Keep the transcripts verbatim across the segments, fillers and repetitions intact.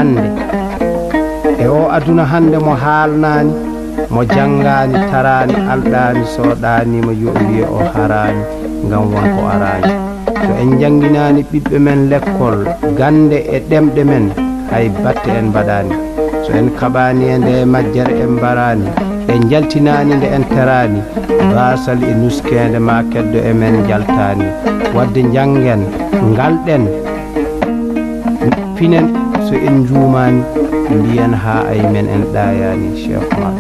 hannde. E oo aduna hannde mo haalnaani, mo janngaani, taraani, alɗaani, soɗaaniima, yo o wiye o haraani, ngam won ko araani. So en njannginaani ɓiɓɓe men lekkol, gannde e ɗemɗe men, hay batte en mbaɗaani. So en kaɓaani e ndee majjere en mbaraani, en njaltinaani nde en teraani, baasal e nuskeende maa keddo e men njaltaani. Waɗde njanngen, ngalɗen, pinen, so en njuumaani, mbiyen haa ay men en ɗaayaani, Cheikh Oumar.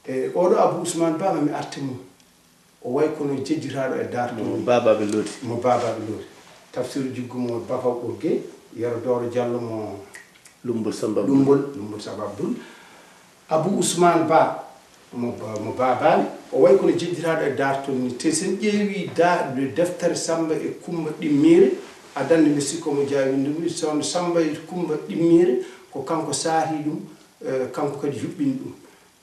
E oɗo Abou Ousmane Ba, mi arti mo. O wayi kono jejjitaaɗo e daartol. Mo Babaɓe Looti. Mo Babaɓe Looti. Tafsir Jiggu mo Bafa Ɓogge, Yero Dooro Jallo mo Lumbol Samba Bul. Lumbol, Lumbol Samba Bul. Abou Ousmane Ba mo, mo Babaɓe. O wayi kono jejjitaaɗo e daartol ni. Te sen ƴeewi da, deftere Samba e Kumba Ɗimmiire, adannde mi sikko mo jaa winndumi, sono Samba e Kumba Ɗimmiire, ko kanko saahi ɗum, eh, kanko kadi yuɓɓini ɗum.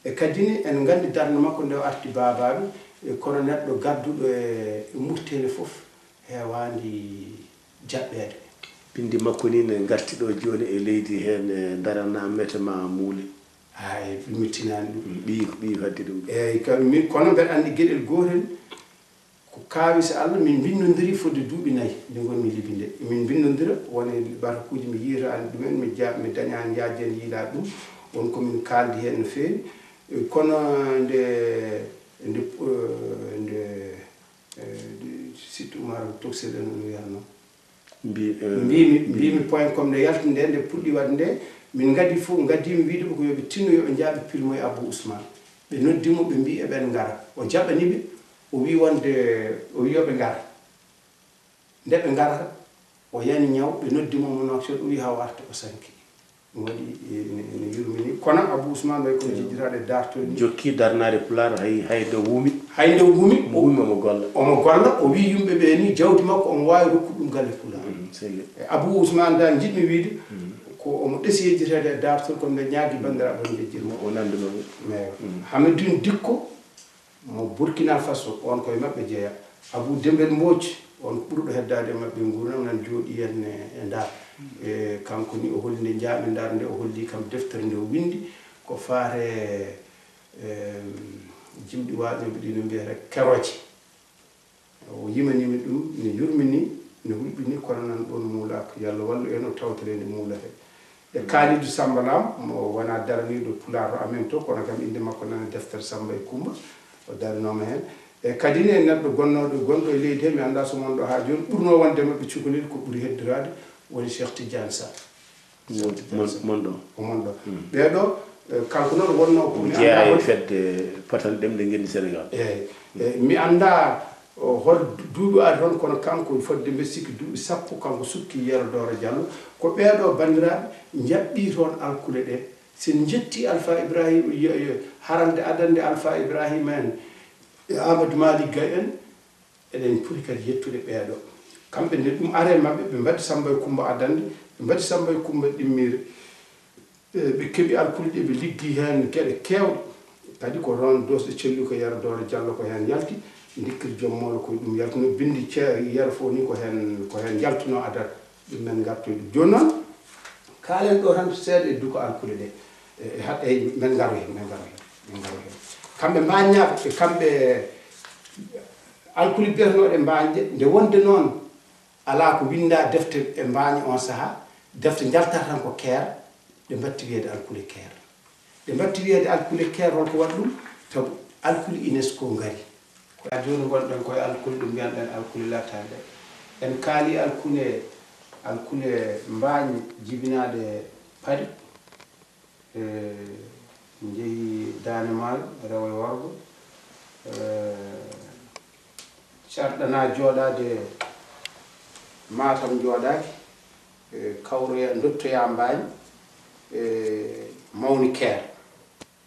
E kadi ne, en nganndi darnde makko nde o arti Babaɓe, e kono neɗɗo gadduɗo e, e Murtele fof heewaani jaɓɓeede. Binndi makko ni ne ngarti ɗo jooni e leydi heen, e darana mete ma muule. Haa e ɗum mi tinaani ɗum. Mm, ɓiyi, ɓiyi fadde ɗum. Eeyi, kam mi, kono mbeɗa anndi geɗel gootel, ko kaawis Allah, min mbinnondiri fodde duuɓi nayi, nde ngonmi Libi nde. Min mbinnondira, woni batakuuji mi yiytaani ɗumen, mi ja-, mi dañaani yaajde heen yiilaade ɗum. Won ko min kaaldi heen no feewi. E, kono nde, nde, eh, nde, eh, nde Sitti Umar Tokosel en no wiyatnoo. Mbi, eh, mbimi, mbimi point com nde yalti nde, nde puɗɗi waɗde nde, min ngadi fof, ngaddiimi wiide ɓe ko yo ɓe tinno, yo ɓe njah ɓe pilmoye Abou Ousmane. Ɓe noddi mo, ɓe mbi eɓen ngara. O jaɓani ɓe, o wi wonde, o wi yo ɓe ngara. Nde ɓe ngarata, o yani ñaw, ɓe noddi mo, mo Nouakchott, o wi haa o arta, o sanki. Ɗum waɗi, e, ene, ene yurmini. Kono Abou Ousmane wayi kono jejjitaaɗo e daartol ni. Jokki darnaade Pulaar hay, hay nde wuumi. Hay nde wuumi, Wuumi omo golla. Omo golla, o wi yimɓe ɓe ni jawdi makko omo waawi rokkude ɗum galle Pulaar. Mm, selli. E Abou Ousmane da njiɗmi wiide, ko omo ɗesi yejjiteede e daartol, kono nde ñaagi banndiraaɓe on jejjirma. O nanndunoo. Eeyo. Mm. Hamidine Dikko, mo Burkina Faso, on koye maɓɓe jeyaa. Abou Dembel Mbodj, on ko ɓurɗo heddaade e maɓɓe e nguurndam, nan jooɗii en e, e Ndar. E, kanko ni o holli nde njahmi Ndar nde, o holli kam deftere nde o winndi, ko faate, em, jimɗi waajooɓe ɗi no mbiyata kerooje. O yimanii mi ɗum, mi yurminii, mi hulɓinii, kono nan ɗoon muulaaka. Yo Allah wallu en, o tawtore nde muulata. E Kalidou Samba Lam, mo wonaa daraniiɗo Pulaar to amen to, kono kam innde makko nana deftere Samba e Kumba, o daranooma heen. E kadi ne, neɗɗo gonnooɗo, gonɗo e leydi hee, mi anndaa so mon ɗo haa jooni, ɓurnoo wonde maɓɓe cukalel ko ɓuri heddoraade, woni Cheikh Tidiane Sarr. Mon, mon, mon ɗo. Ko mon ɗo. Hmm. Ɓee ɗo, eh, kanko noon wonnoo ko Omo mi jeyaa anndaa e hol- fedde Patal Ɗemɗe Ngenndi Senegaal. Eeyi. Eh, mi anndaa, o, hol duuɓi aadi toon, kono kanko fodde mbeɗa sikki duuɓi sappo, kanko sukki Yero Dooro Jallo. Ko ɓee ɗo banndiraaɓe njaɓɓii toon alkule ɗe. So en njettii Alfa Ibrahima, yo, yo, haralde adannde Alfa Ibrahima en, e Amadou Malick Gaye en, eɗen poti kadi yettude ɓee ɗo. Kamɓe nde ɗum ari e maɓɓe, ɓe mbaɗi Samba e Kumba adannde, ɓe mbaɗi Samba e Kumba ɗimmiire. E, ɓe keɓi alkule ɗe, ɓe liggii heen geɗe keewɗe. Kadi ko toon doosɗe celluka Yero Dooro Jallo ko heen yalti, ndikkir joom moolo ko ɗum yaltuno, binndi ce-, Yero fof ni ko heen, ko heen yaltuno adad. Ɗum men ngartoy ɗum. Jooni noon, kaalen ɗo tan seeɗa e duko alkule ɗe. E, e haɗ-, e men ngaro heen, men ngaro heen, men ngaro heen. Kamɓe mbaaññaaɓe, e kamɓe alkule biyatenooɗe mbaañɗe, nde wonde noon alaa ko winndaa defte e mbaañe oon sahaa, defte njaltata tan ko keer, ɗe mbatti wiyeede alkule keer. Ɓe mbatti wiyeede alkule keer, holko waɗi ɗum? Taw alkule UNESCO ngari. Ko haa jooni ngonɗen koye alkule, ɗum mbiyanɗen alkule lattaade. En kaali alkule, alkule mbaañ jibinaaɗe Paris. E, njehi Daande Maayo, rewo e worgo. E, carɗanaa jooɗaade Matam, jooɗaaki. E, kawroya, ndottoya mbaañ, e, mawni keer.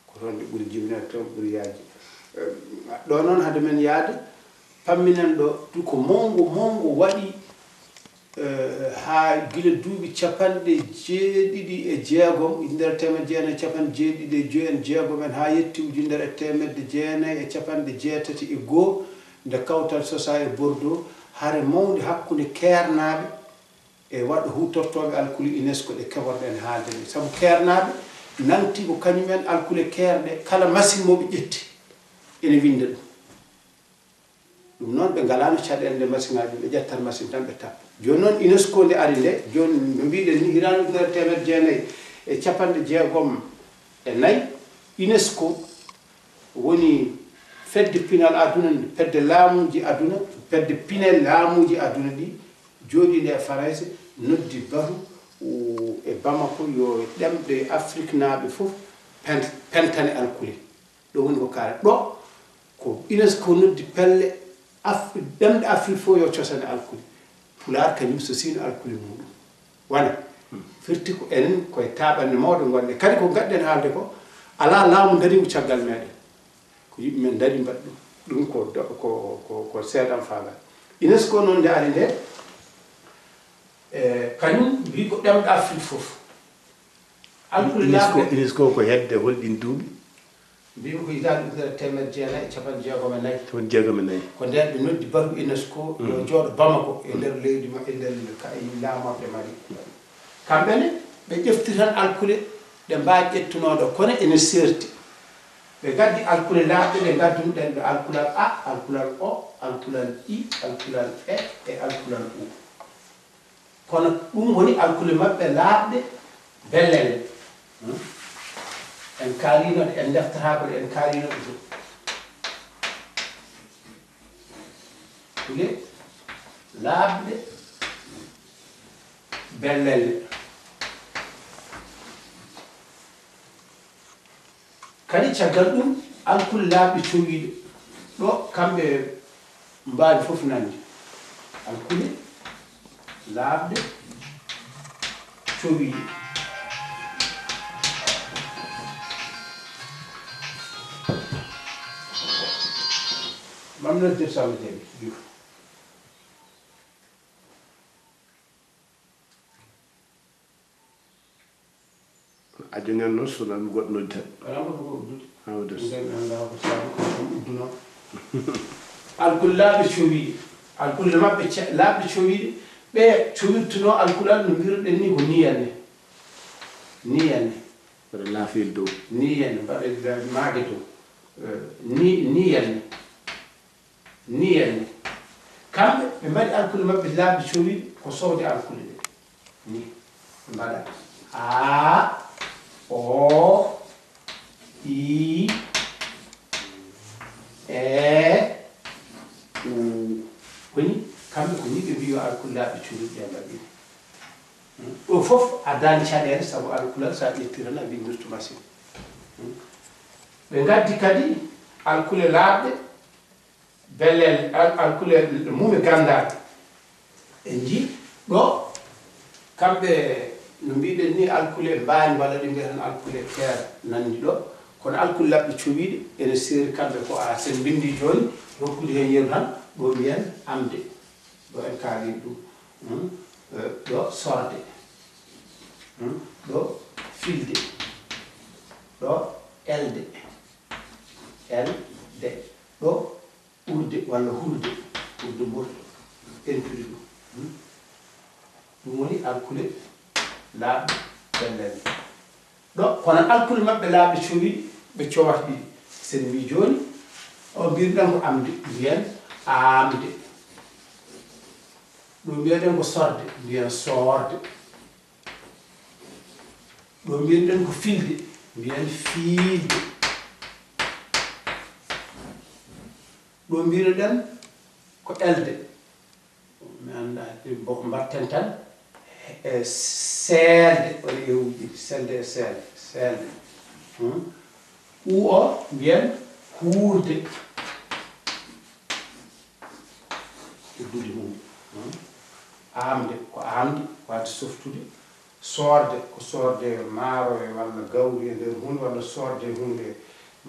Ko Toon ɓuri jibinande, toon ɓuri yaajde. Eh, ɗo noon, hade men yahde, pammiɗen ɗo, du ko mawngo, mawngo waɗi, eh, haa gila duuɓi capanɗe jeeɗiɗi e jeegom, ujunere e teemedde jeenayi e capanɗe jeeɗiɗi e joy en, jeegom en, haa yetti ujunere e teemedde jeenayi e capanɗe jeetati e goo, nde kawtal sosaa e Bordeaux, hare mawnde hakkunde keernaaɓe e waɗ-, huutortooɓe alkule UNESCO ɗe keɓorɗen haalde ɗe. Sabu keernaaɓe nangti ko kañum en alkule keerɗe, kala machine mo ɓe ƴetti, ene winnda ɗum. Ɗum noon, ɓe ngalaano caɗeele nde machine ŋaaji, ɓe ƴettat machine tan, ɓe tappa. Jooni noon, UNESCO nde ari nde, jooni no mbiɗen ni, hitaande ujunere e teemedde jeenayi e capanɗe jeegom e nayi, UNESCO woni fedde pinal aduna nde, fedde laamuuji aduna, fedde pine laamuuji aduna ɗi, jooɗiinde e Farayse, noddi batu, u-, e Bamako, yo ɗemɗe Afriknaaɓe fof pen-, pentane alkule. Ɗo woni ko kaala. Ɗo ko UNESCO noddi pelle Af-, ɗemɗe Afrik fof yo cosane alkule. Pulaar kañum sosiino alkule muɗum. Wona, firti ko enen koye taaɓannde mawɗo ngonɗen. Kadi ko ngadden haalde ko, alaa laamu dariingu caggal meɗen. Ko yimɓe men ndarii mbaɗi ɗum. Ɗum ko do-, ko, ko, ko seeɗan faalaade. UNESCO noon nde ari nde, e, kañum wii ko ɗemɗe Afrik fof. Alkule UNESCO, laaɓɗe UNESCO ko hedde hol ɗiin duuɓi? Mbimi ko hitaande ujunere e teemedde jeenayi e capanɗe jeegom e nayi. Capanɗe jeegom e nayi. Ko ndeen ɓe noddi batu UNESCO yo jooɗo Bamako e nder leydi ma-, e nder ka-, e laamorde Mali. Kamɓe ne, ɓe ƴefti tan alkule ɗe mbaawi ƴettunoo ɗo, kono ene seerti. Ɓe ngaddi alkule laaɓɗe ɗe ngadduno-ɗen ɗo, alkulal A, alkulal O, alkulal I, alkulal E, e alkulal U. Kono ɗum woni alkule maɓɓe laaɓɗe bellele. Hmm? En kaaliino ɗe, en ndeftataako ɗe, en kaaliino ɗe fof. Alkule laaɓɗe bellele. Kadi caggal ɗum, alkule laaɓɗe cowiiɗe, ɗo kamɓe mbaawi fof nande. Alkule laaɓɗe cowiiɗe. Mam noddir Samba Jabi Juuf. A joñan noon, so nan goɗɗo noddi tan. Alaa mboɗo ko uddude. Haa o des. Nden anndaa ko saabi ko ɗum uddunoo. Alkule laaɓɗe cowiiɗe. Alkule maɓɓe ce-, laaɓɗe cowiiɗe. Ɓe cowirtunoo alkulal no mbiruɗen ni ko niyanne. Niyanne. Mbaɗa laafiyel dow. Niyanne, mbaɗa maage dow. Eh, ni, niyanne. Ni en ni. Kamɓe, ɓe mbaɗi alkule maɓɓe laaɓɗe cowiiɗe, ko sowde alkule ɗe. Ni. Ɓe mbaɗa A, O, I, E, U. Woni, kamɓe ko ni ɓe mbiyi yo alkule laaɓɗe cowiiɗe ɗe mbaɗi. Ɗo fof a dañi caɗeele, sabu alkulal, so a ƴetti tan, a winndortu machine. Ɓe ngaddi kadi alkule laaɓɗe, bellele, al-, alkule mum e ganndal. En njii ɗo, kamɓe, no mbiɗen ni, alkule mbaañ, walla ɗe mbiyeten alkule keer nanndi ɗo. Kono alkule laaɓɗe cowiiɗe, ene seeri kamɓe ko a, sen mbinndi jooni, rokkude heen yeru tan, ɗo mbiyen amde. Ɗo en kaalii ɗum. Hmm? Eh, ɗo sorde. Hmm? Ɗo filde. Ɗo elde. Elde. Ɗo urde walla hurde. Hurde mboɗo. Pentude ɗum. Hmm? Ɗum woni alkule laaɓɗe bellele. Ɗo, kono alkule maɓɓe laaɓɗe cowiiɗe, ɓe cowata ɗiɗi. Sen mbii jooni, o mbirɗen ko amde, mbiyen aamde. Ɗo mbiyeɗen ko sorde, mbiyen soorde. Ɗo mbirɗen ko filde, mbiyen fiilde. Ɗo mbirɗen ko elde. Mi anndaa, boko mbaɗten tan, e seelde, woni e uji, selde e seelde, seelde. Hmm? U o mbiyen huurde. Uddude huunde. Hmm? Aamde, ko aamde, waɗde softude. Soorde, ko soorde maaro e walla gawri e nder huunde, walla soorde huunde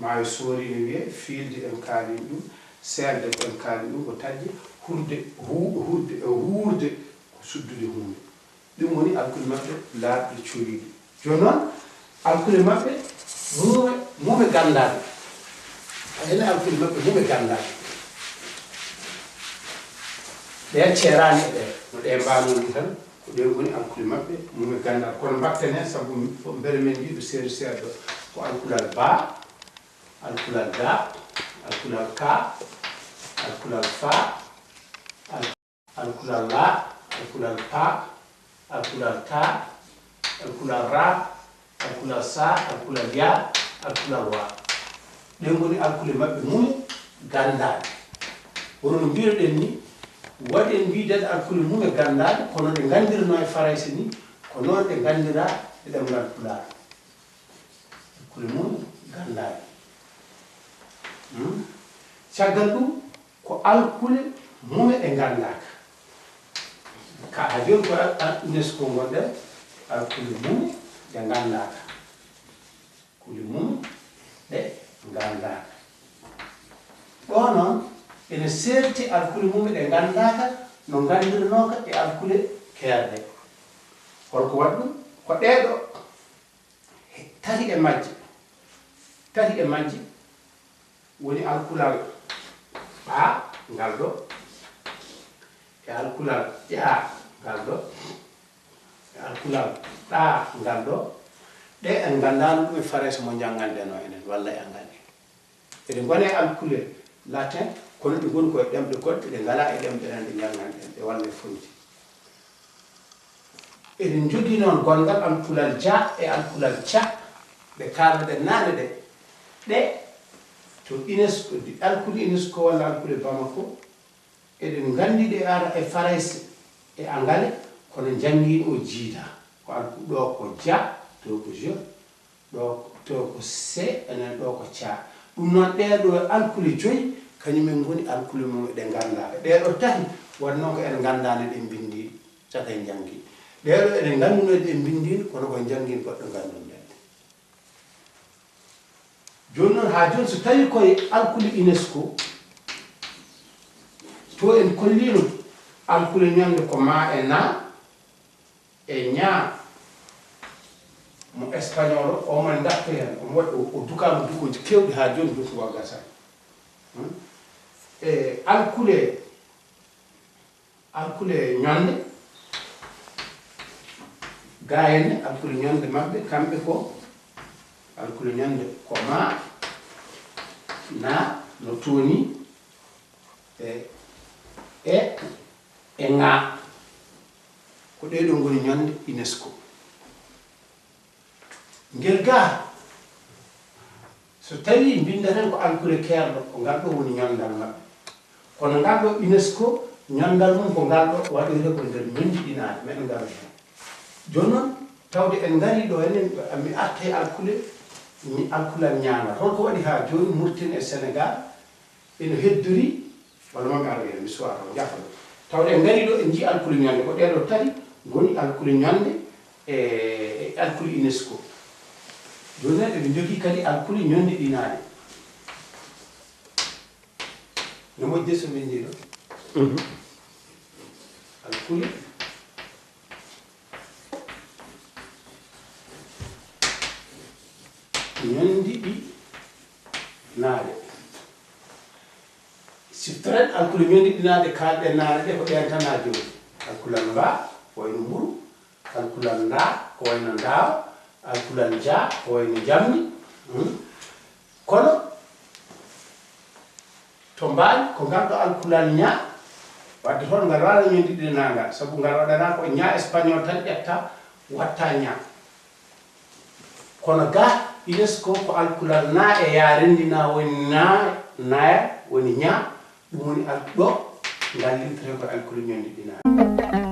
maayo soori, ene wiyee fiilde, en kaalii ɗum, seerde, en kaalii ɗum, ko taƴde, hurde, hu-, hurde, huurde, ko suddude huunde. Ɗum woni alkule maɓɓe laaɓɗe, coriiɗe. Jooni noon, alkule maɓɓe muume, muume ganndaaɗe. A yi'ii alkule maɓɓe muume ganndaaɗe. Ɗeen ceeraani e ɗee, no ɗee mbaanoo nii tan, ko ɗeen ngoni alkule maɓɓe muume ganndaaɗe. Kono mbaɗten heen, sabu mbele men yiɗu seeɗa seeɗa, ko alkulal baa, alkulal daa, alkulal kaa, alkulal faa, al-, alkulal laa, alkulal paa, alkulal taa, alkulal raa, alkulal saa, alkulal yaa, alkulal waa. Ɗeen ngoni alkule maɓɓe muume ganndaaɗe. Hono no mbiruɗen ni, waɗi en mbiy daade alkule muume ganndaaɗe, kono ɗe nganndirnoo e Farayse ni, ko noon ɗe nganndiraa e ɗemngal Pulaar. Alkule muume ganndaaɗe. Hmm? Caggal ɗum, ko alkule muume ɗe nganndaaka. Ka haa jooni ko al-, al-, UNESCO ngonɗen, alkule muume ɗe nganndaaka. Alkule muume ɗe nganndaaka. Ɗo noon, ene seerti alkule muume ɗe nganndaaka, no nganndirnooka e alkule keerɗe. Holko waɗi ɗum? Ko ɗee ɗo. Tati e majje, tati e majje woni alkulal ɓaa ngal ɗo, e alkulal ƴaa ngal ɗo, e alkulal ɗaa ngal ɗo. Ɗe en nganndaano ɗum e Farayse mo njannganɗen o enen, walla e Angal en. Eɗe ngona e alkule latin, kono ɗe ngoni ko e ɗemɗe goɗɗe, ɗe ngalaa e ɗemɗe ɗen ɗe njannganɗen ɗe walla e fonti. Eɗen njogii noon gonngal alkulal ja e alkulal ca, ɗe kaalɗen naane ɗe. Ɗe to UNESCO, alkule UNESCO walla alkule Bamako, eɗen nganndi ɗe ara e Farayse e Angale, kono njanngiino jiidaa. Ko alku-, ɗo ko ja, to ko je, ɗo to ko se, enen ɗo ko ca. Ɗum noon, ɗee ɗo alkule joyi, kañum en ngoni alkule mum eɗen nganndaa. Ɗee ɗo tati, waɗi noon ko eɗen nganndaani ɗe mbinndi, caka en njanngi. Ɗee ɗo eɗen ngannduno ɗe mbinndi, kono ko en njanngi goɗɗo ngannduɗen. Jooni noon, haa jooni, so tawii ko e alkule UNESCO, to en kolliino alkule ñande ko ma e na, e ñaa mo espagnol o, o man ndarto heen, omo waɗi, o, o dukaama dukooji keewɗi haa jooni, dukooji o gasani. Hmm? E alkule, alkule ñande, gaa en ne, alkule ñande maɓɓe, kamɓe ko, alkule ñande ko ma, na, no tooni, e, e, e ŋaa. Ko ɗee ɗoo ngoni ñande UNESCO. Ngel gaa, so tawii mbinndaten ko alkule keerɗo, ko ngal ɗoo woni ñanndal maɓɓe. Kono ngal ɗoo UNESCO, ñanndal mum ko ngal ɗoo, waɗoyta ko nder ñonndi ɗinaare, meɗen ngara heen. Jooni noon, tawde en ngarii ɗoo, enen, mi arta e alkule, mi alkulal ñaangal. Holko waɗi haa jooni Mauritanie e Sénégal ene heddori, walla maa mi aro heen, mi suwaa taw, njaafo ɗum. Tawde en ngarii ɗoo, en njii alkule ñande, ko ɗee ɗoo tati ngoni alkule ñande e, e alkule UNESCO. Jooni noon eɓe njogii kadi alkule ñonndi ɗinaare. No moƴƴi so min njii ɗoo. Mhm. Alkule ñonndi ɗinaare. Siftoren alkule ñonndi ɗinaare kaalɗen naane ɗe ko ɗeen tan haa jooni. Alkulal mbaa, ko wayno mburu. Alkulal ndaa, ko wayno ndaawa. Alkulal njaa, ko wayno njamndi. Hmm. Kono to Mbaali, ko ngal ɗoo alkulal ñaa, wadde toon ngal waawaa ñonndi ɗinaangal, sabu ngal waɗanaa ko ñaa espagnol tan ƴetta, watta ñaa. Kono gaa UNESCO ko alkulal naa e yaa renndinaa woni naa, naaya woni ñaa, ɗum woni al-, ɗo ngal limtotee ko alkule ñonndi ɗinaare.